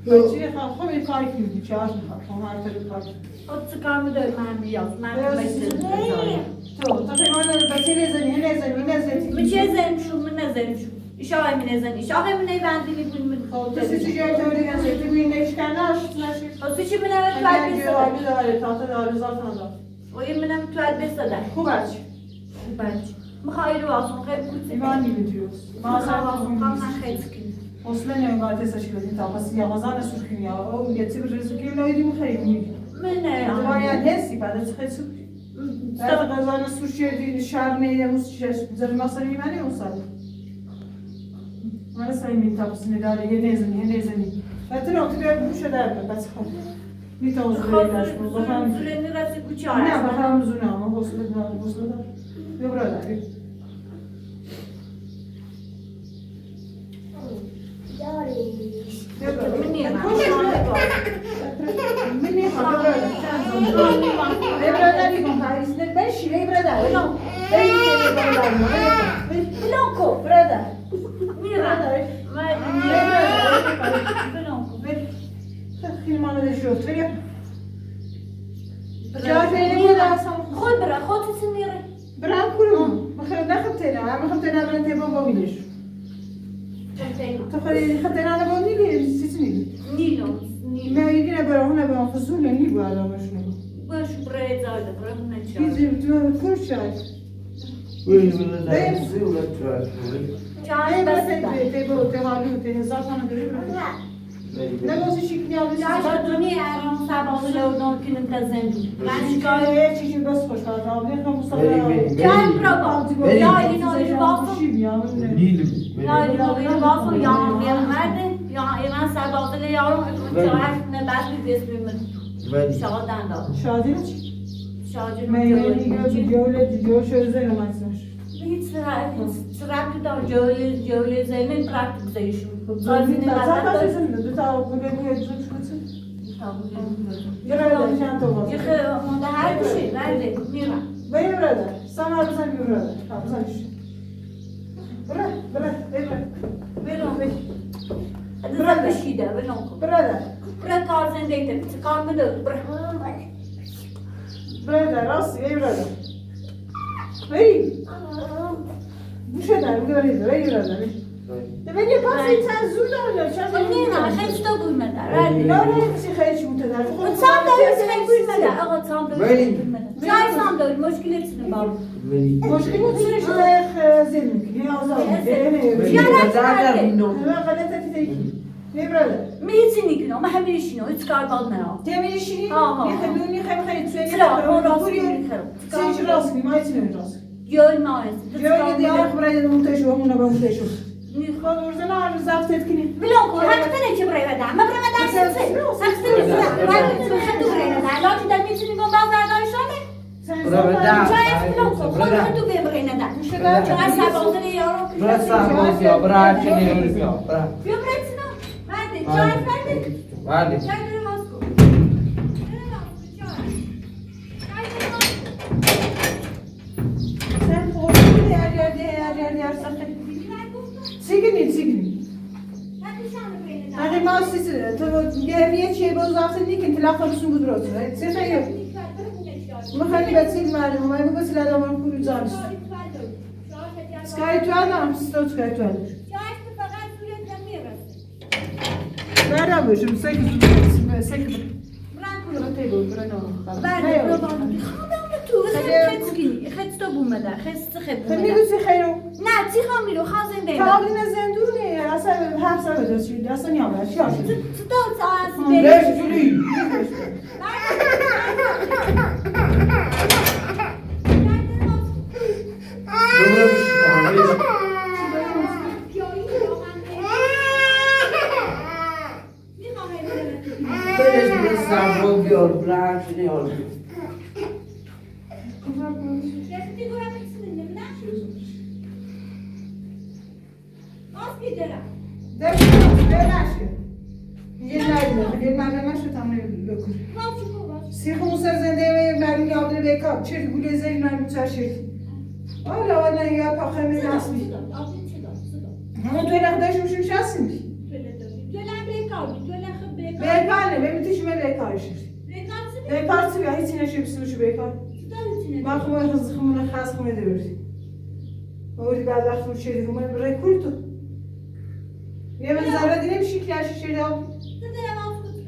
بچه خب این کاری که چهار خب هر طریق کار. چیکار می‌داری من بیاد من تو تو پیمان بچه نزنی نزنی نزنی. من چه زنیم شو من نزنیم شو ایشا می نزنی ایشا می نیوندی می من خب تو سی جای تو دیگه تو می نشکنش نشی. خب چی منم تو البسه داره تا داره زاتن داره. و این منم تو البسه ده. خوب است. خوب است. میخوای رو آسون خیلی کوچیک. ایوان نیمیتیوس. ما اصلا آسون من خیلی سکین. اصلا نمی‌گم تسش کردی تا پس یا غزان سرخی یا او یه چیز رزقی نایدی مخیمی. من نه. باید هستی بعد از خیلی سرخی. بعد غزان سرخی دی شهر نه موس زر مثلا میمانی موسال. من اصلا این تاپس نداره یه نزنی یه نزنی. بعد تو بیا گوشه در بس خب. میتونم زوری داشت بخوام. زوری نرسی کوچه. نه بخوام زوری نه ما حوصله ندارم حوصله دارم. بیا برادر. خود برا خود تسنيري برا كلهم ما خدتنا برا تيبو بويلش تخلي خدتنا على بوني سيتني نيلو ما يجينا برا هنا برا فزول نيبو على ما شنو باش برا يزايد برا هنا تشاي يجي كل شيء وين ولا زي ولا شاي بس تيبو تهالو تهزار سنة دري نه بازی شکلی آبی شاي دنیا ارام سبا لو دون كن تزن من چیزی بس خوش آبی خم مصطفی كان برا يا إنه يباصو يا إنه يباصو يا يا مرد يا إيمان سبا لو يارو شاي نه بس بس من شادن دار شادی شادی من جوله جوله شزه نمازش هیچ ربطی دار جوله جوله زمین ربط زیشون زمین تا تا ببین پاس این چند زور داره چند نه خیلی تا بود مدر نه نه خیلی چی بود در سام داری خیلی بود مدر آقا سام داری جای سام داری مشکل چیه بابا مشکل چیه شده زین میکنی آزاد نه غلطه تیکی نه برادر میچینی کنم ما همیشه هیچ کار باد نه تمیشی میخوام میخوام خیلی چرا راست چی راست می ما چی راست یول ما یول دیار برای منتشو همون با منتشو میخواد ورزنا هر زفت کنی بلون کن حق تنه که برای بدم ما برای بدم سه حق تنه برای خطو برای بدم لاتی در میتونی گم باز دردایشانه چای بلون کن خود خطو به برای ندم چون از سربازه یارو برای سرباز یا برای چه نیروی بیا برای بیا برای سینا برده چای برده بله چای داره باز کن sen korktun her yerde her yerde her sakın. Signi signi. Hani ما سیس تو گرمیه چیه باز وقت نیکن تلفن بسون بود روز. چه خیلی ما خیلی بچه معلومه ما بگو سلاح دارم کوری جانش. سکای تو آدم ستو سکای تو آدم. برام باشم سک سک. برام تیبو برام. برام تو خیلی خیلی تو بومده خیلی خیلی بومده. میگوسی خیرو. نه چی خام میرو خام زنده. تابلی زندونه اصلا حبس بده چی اصلا نیام چی آش. تو تو از ليش جولي. چه گوله زیر نمی چشید. آره آره یا پاخه نسبی. همون توی نقداش میشیم شستیم. توی لبه کاری، توی لخ بیکار نه ببین توش من بیکار شد بیکار چی هیچ نشی بسوش بیکار ما خو خز خمونه خاص خونه دبرد ولی بعد وقت رو چیدی من برای تو یه من ضربه دیدم شکلی شیردم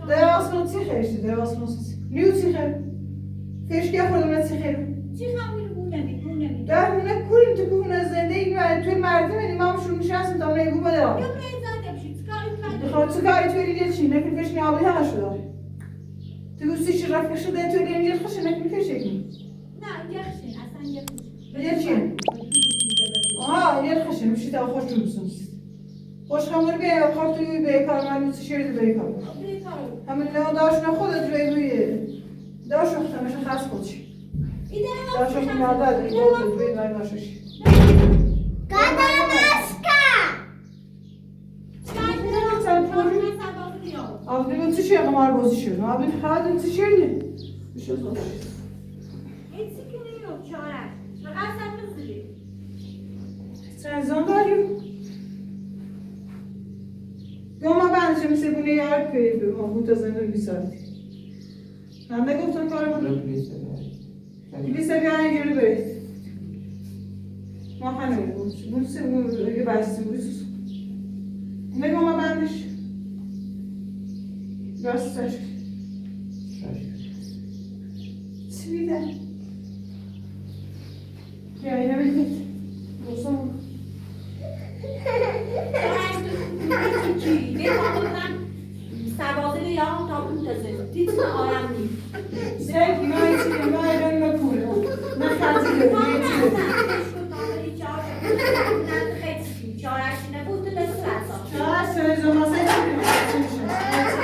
درواز چی خیشتی درواز نیو چی خیر فیش که خوردم نه چی خیر در خونه کوریم تو خونه زنده این توی مردم این ما شروع نشستیم تا من بو بدم خب تو کاری توی دیگه چی نکن فیش نیابی ها شده تو گوشتی چی رفت شده توی دیگه خش نکن فیش نه یخشن اصلا یخشن یه چی آها یه خشن میشه تا خوش میسون خوش خمر به خاطر توی به کار من میشه شیر به کار همین نه داشت نه خودت روی روی داشت خودت خاص خودش داشت خودت مادر روی روی داشت Abi چی قمار بازی شد abi hadi چی شدی میشه زود ترنزان داریم گم بندشه مثل بونه یار پیدا ما بود از این بیساتی هم گفتم کارم کلیسا بیان جلو برید ما همین بود بود سه بود یه بستی بود نگم ما بندش راستش چی بیده یا اینه بگید بوسم سه ما چی ما ایران ما پوله نه خرجی داره چهار سه زمان سه چی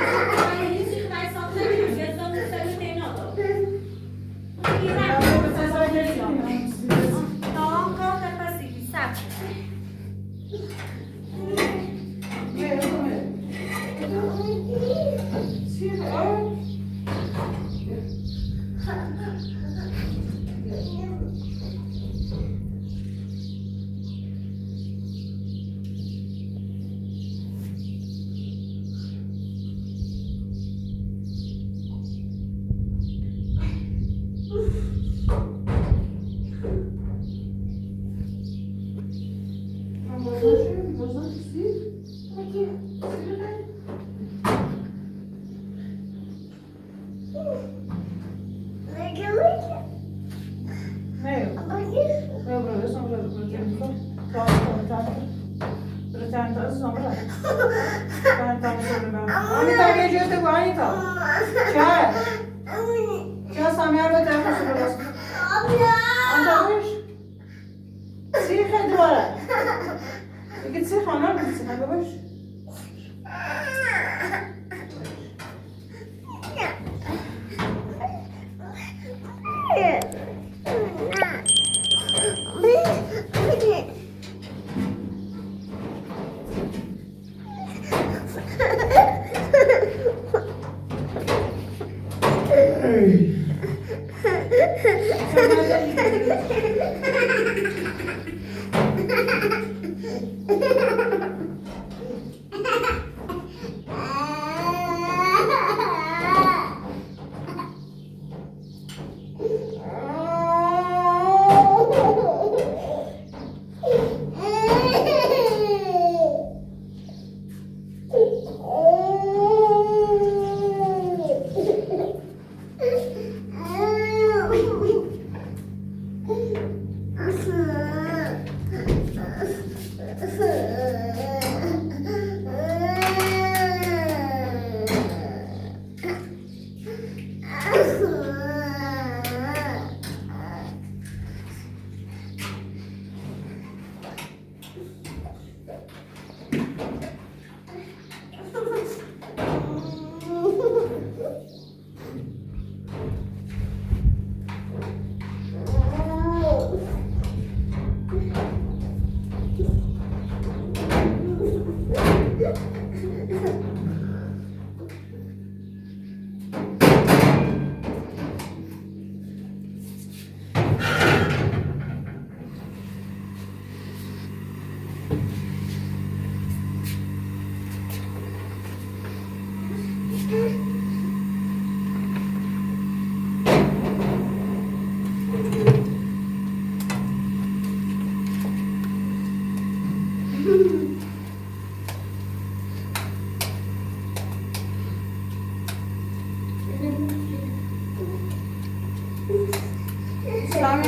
Sami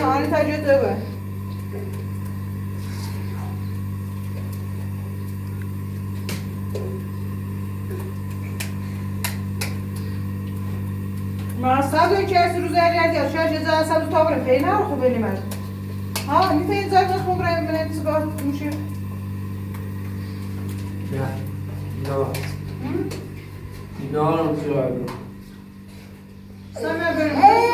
harita götür. مرصد که از روز اگر شاید جزا اصلا تو تابره خیلی نه خوب من. ها میتونی زای بس مبرم برم سگاه میشه. نه. نه. نه رو چرا؟ سامي برم.